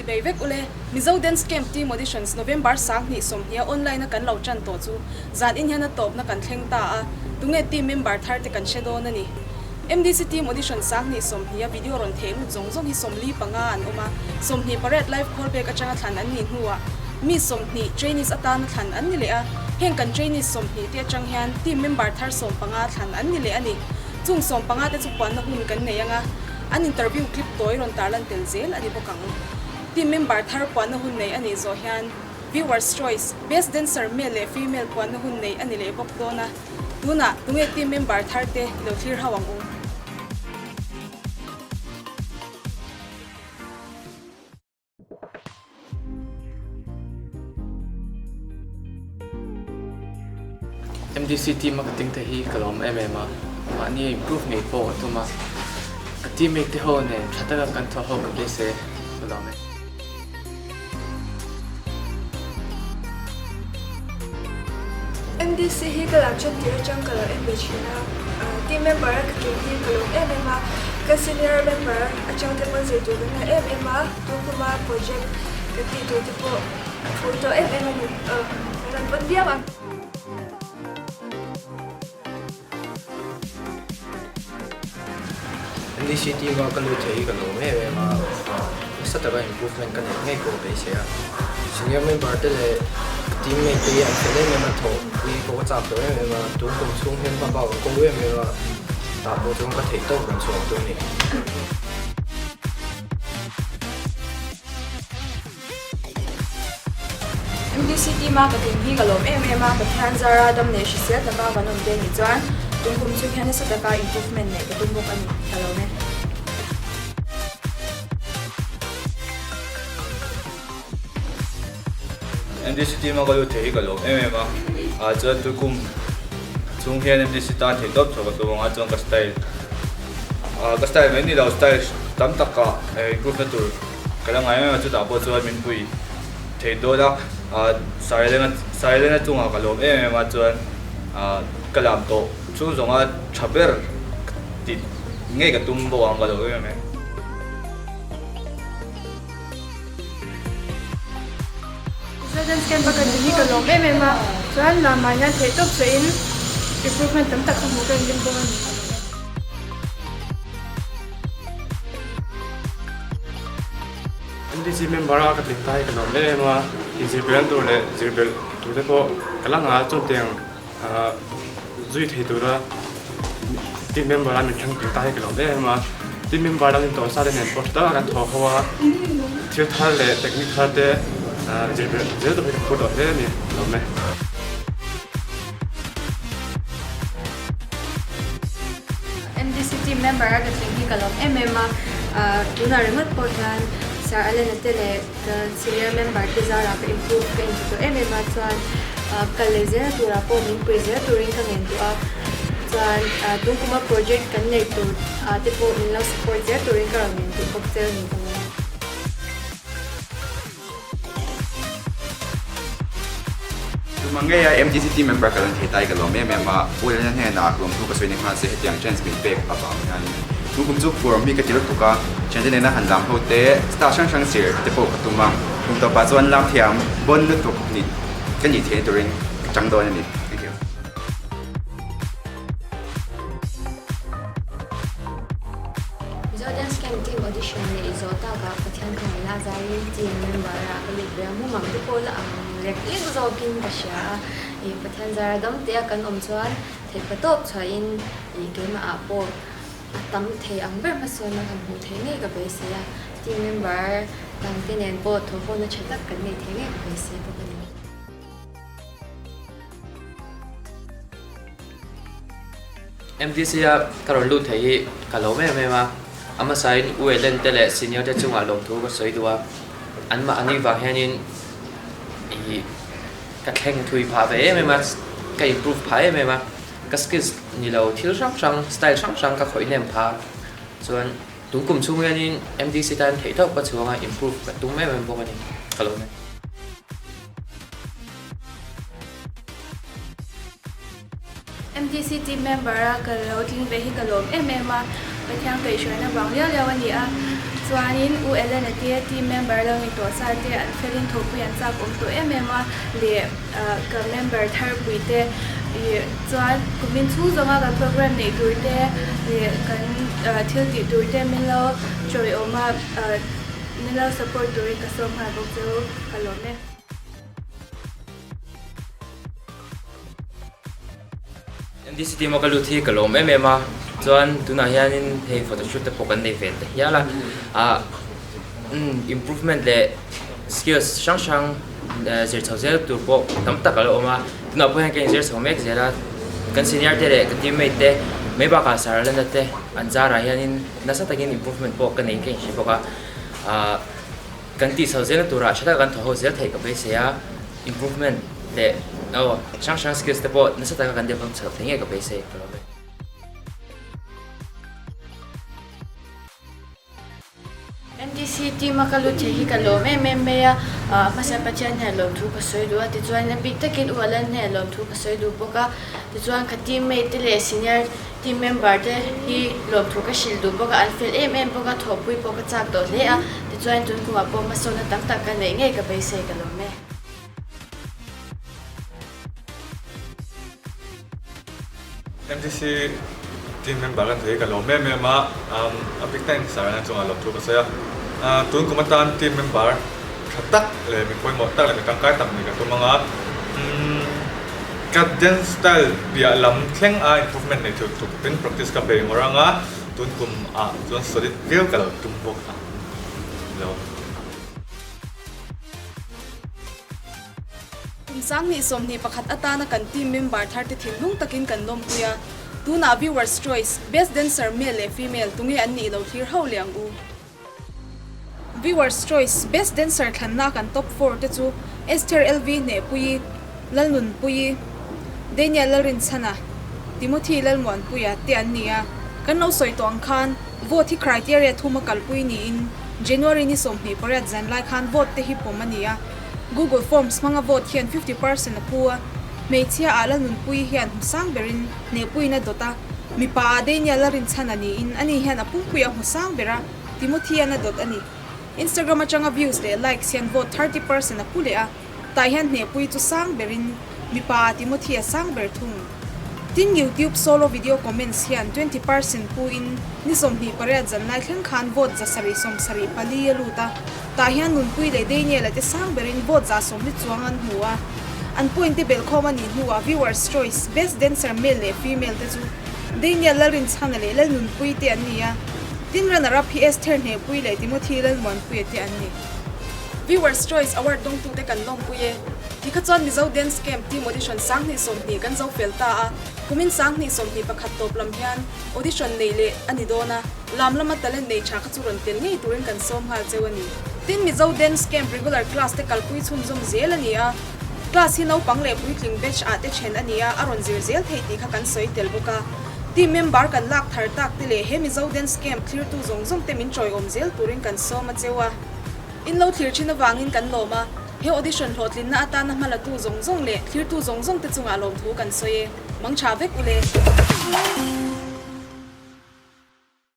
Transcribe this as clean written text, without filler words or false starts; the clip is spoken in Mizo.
Chibai vek ule, Mizo Dance Camp Team Auditions November 20 20 a online a kan lo tan tawh chu zan in hian a tawpna kan thleng ta a, tunge team member thar te kan hre dawn a ni. MDC Team Audition 20 20 a video rawn theh lut zawng zawng hi 45 an awm a, 28 live call back atanga thlan an nih hnuah mi 20 trainees atana thlan an ni leh a, heng kan trainees 20 te atang hian team member thar 15 thlan an ni leh a ni. Chung 15 te chu puanna hun kan nei ang a, an interview clip tawi rawn tarlan tel zel a ni bawk ang. Team member thar puanna hun nei a nih zawh hian Viewers Choice, Best Dancer Male leh Female puanna hun nei a ni leh bawk dawn a. Tunah tunge team member thar te i lo thlir hau ang u. MDC team a ka ting te hi ka lawm em em a, mahni a improve ngei pawh ka tum a, ka teammate te ho nen tha taka kan thawh ho ka beisei ka lawm e. MDC hi ka lam then tir atang ka lo en ve thin a, team member a ka tum hi ka lawm em em a, ka senior member atang te pawn zir tur kan ngah em em a, tun kuma project kan tih tur te pawh a phur tawh em em a ni, kan rawn pawn viau ang. MDC team a ka lut thei hi ka lawm em em a, nasa taka improvement ka neih ngei pawh ka beisei a. Senior member te leh ka teammate te hi an fel em em a, thawhpui pawh ka chak tawh em em a, tun kum chhung hian hma bak an ko em em a, tah pawh chuan ka theih tawk rawn chhuah tur a ni. MDC team a ka tling hi ka lawm em em a, Pathian zara dam leh hrisel taka kan awm te nih chuan tum kum chhung hian nasa taka improvement neih ka tum bawk a ni, ka lawm e. MDC team a ka lut thei hi ka lawm em em a, chuan tuikum chhung hian MDC tan theihtawp chhuah ka tum ang a, chuan ka style ka style mai ni lo style tam taka improve na tur Ka la ngai em a, chutah pawh chuan min pui thei dawn a, Sailena Sailena chungah ka lawm em em a, chuan ka lam tawh chhung zawnga tha ber tih ngei ka tum bawk ang ka lawm em em e. President Camp a ka ni hi ka lawm em em a, chuan lamah hian theihtawp chhuahin improvement tam tak ka hmuh ka inring bawk a ni. MDC member a ka tling ta hi ka nuam em em a, inzir belh tur leh zir belh tur te pawh ka la nghah a, chutiang zui thei tura team member a min thlang tling ta hi ka lawm em em a, team member dang intawh sa te nen pawh tha taka kan thawk ho a, thil thar leh technique thar te zir belh zel tur hi ka phur tawh hle a ni, ka lawm e. MDC team member a ka tling hi ka lawm em em a, tunah ringawt pawh hian Sir Allen-a te leh ka senior member te zarah ka improve ka inti tawh em em a, chuan kal leh zel turah pawh min pui zel turin ka ngen duh a, chuan tun kuma project kan neih tur ah te pawh min lo support zel turin ka rawn ngen duh bawk che a ni ka lawm. Tuma ngeia MTC team member ka lan thei ta hi ka lawm em em a, Pu Elena hnenah lawmthu ka sawi ni nghal se hetiang chance min pek avang hianin tun kum chu phur awm hi ka ti lutuk a, thiante nena han lam ho te star hrang hrang zir te pawh ka tum a, kum tawpah chuan lam thiam bawn lutuk nih ka nih theihna turin ka chang dawn a ni. Thank you. Mizo Dance Camp Team Audition neih zawh takah Pathian khawngaihna a zaiin team member ah ka lut ve a, mumang te pawh la ang lek lek zawkin ka hria a, ih Pathian zara dam te a kan awm chuan theihpa tawp chhuahin ih keimah ah pawh a tam thei ang ber hmasawnna kan hmuh theih ngei ka beisei a, team member dang te nen pawh thawhhawna tha tak kan neih theih ngei ka beisei bawk a ni. MDC a ka rawn lut thei hi ka lawm em em a, a hmasain U Ellen te leh senior te chungah lawmthu ka sawi duh a, anmahni vang hianin ih ka thleng thui phah ve em em a, ka improve phah em em a, ka skills ni lo thil hrang hrang style hrang hrang ka khawih hnem phah a, chuan tun kum chhung hianin MDC tan theihtawp ka chhuang a, improve ka tum em em bawk a ni, ka lawm e. MDC team member a ka lo tling ve hi ka lawm em em a, Pathian kaihhruaina vang liau liau a ni a, Chuanin U Ellen-a te team member lo ni tawh sa te an felin thawhpui an chak awm tawh em em a leh ka member thar pui te ih chuan kumin chhung zawnga kan program neih tur te leh kan thil tih tur te min lo chawiawm a min lo support turin ka sawm nghal bawk chu ka lawm e. MDC team a ka lut hi ka lawm em em a, chuan tunah hianin hei photoshoot te pawh kan nei ve ta hial a, ah improvement leh skills hrang hrang zir chho zel tur pawh tam tak a lo awm a, tunah pawh hian ka inzir chho mek zel a, kan senior te leh ka teammate te mai bakah Sir Alana te an zarah hianin nasa takin improvement pawh ka nei ka inhre bawk a, ah kan tih chho zelna turah tha taka kan thaw ho zel theih ka beisei a. Improvement leh aw hrang hrang skills te pawh nasa taka kan develop chhoh thei ngei ka beisei ka lawm e. MDC team a ka lut thei hi ka lawm em em mai a, a hmasa Pathian hian lawmthu ka sawi duh a, tichuan a bik takin U Alan hian lawmthu ka sawi duh bawk a, tichuan ka teammate te leh senior team member te hi lawmthu ka hrilh duh bawk a, an fel em em bawk a, thawhpui pawh ka chak tawh hle a, tichuan tun kumah pawh hmasawnna tam tak ka neih ngei ka beisei ka lawm e. MTC team member kan thei hi ka lawm em em a, a big tank sarna chungah lawmthu ka sawi a, tun kum atan team member tha tak leh mi pawimawh tak leh mi tangkai tak nih ka tum ang a, ka dance style piah lam thleng a improvement nei thei tuk in practice ka bei ngawr ang a, tun kum ah chuan solid viau ka lo tum bawk ang lo. Kum 2021 atana kan team member thar te thinlung takin kan lawmpui a, tunah viewers choice, best dancer male leh female tunge an nih lo thlir ho leh ang u. Viewers choice, best dancer thlanna kan top four te chu Esther LV Hnehpuii, Lalnunpuii, Daniel Lalrinchhana, Timothy Lalmuanpuia te an ni a, kan lo sawi tawh ang khan vote hi criteria thuma kalpui niin January ni 28 zan lai khan vote te hi pawm a ni a, Google Forms hmanga vote hian 50% a pu a, hmeichhia ah Lalnunpuii hian hmu sang berin Hnehpuiin a dawt a, mipa ah Daniel Lalrinchhana niin ani hian a pumpuia hmu sang ber a, Timothy-an a dawt a ni. Instagram atanga views leh likes hian vote 30% a pu leh a. Tah hian hnehpui chu sang berin mipa ah Timothy a sang ber thung. Tin YouTube solo video comments hian 20% pu in ni 28 zan lai thleng khan vote 774 a lut a. Tah hian Nunpui leh Daniel-a te sang berin vote 140 chuang an hmu a. An point te belhkhawm a nih hnuah viewers choice best dancer male leh female te chu Daniel Lalrinchhana leh Lalnunpui te an ni a. Tin runner up hi Esther Hnehpui leh Timothy Lalmuanpuia te an ni. Viewers Choice Award dawngtute kan lawmpui e. Ti kha chuan Mizo Dance Camp Team Audition 2020 kan zo fel ta a, kumin 2021 tawp lam hian audition neih leh a ni dawn a, lam lama talent nei tha kha chu rawn tel ngei turin kan sawm nghal cheu a ni. Tin Mizo Dance Camp regular class te kalpui chhunzawm zel a ni a, class hi naupang leh puitling batch ah te then a ni a, a rawn zir zel thei tih kha kan sawi tel bawk a. Team member kan lak thar tak te leh he Mizo Dance Camp thlirtu zawng zawng te min tawiawm zel turin kan sawm a cheu a. In lo thlir thin avangin kan lawm a, he audition hlawhtlinna atana hmalatu zawng zawng leh thlirtu zawng zawng te chungah lawmthu kan sawi e. Mang tha vek u le.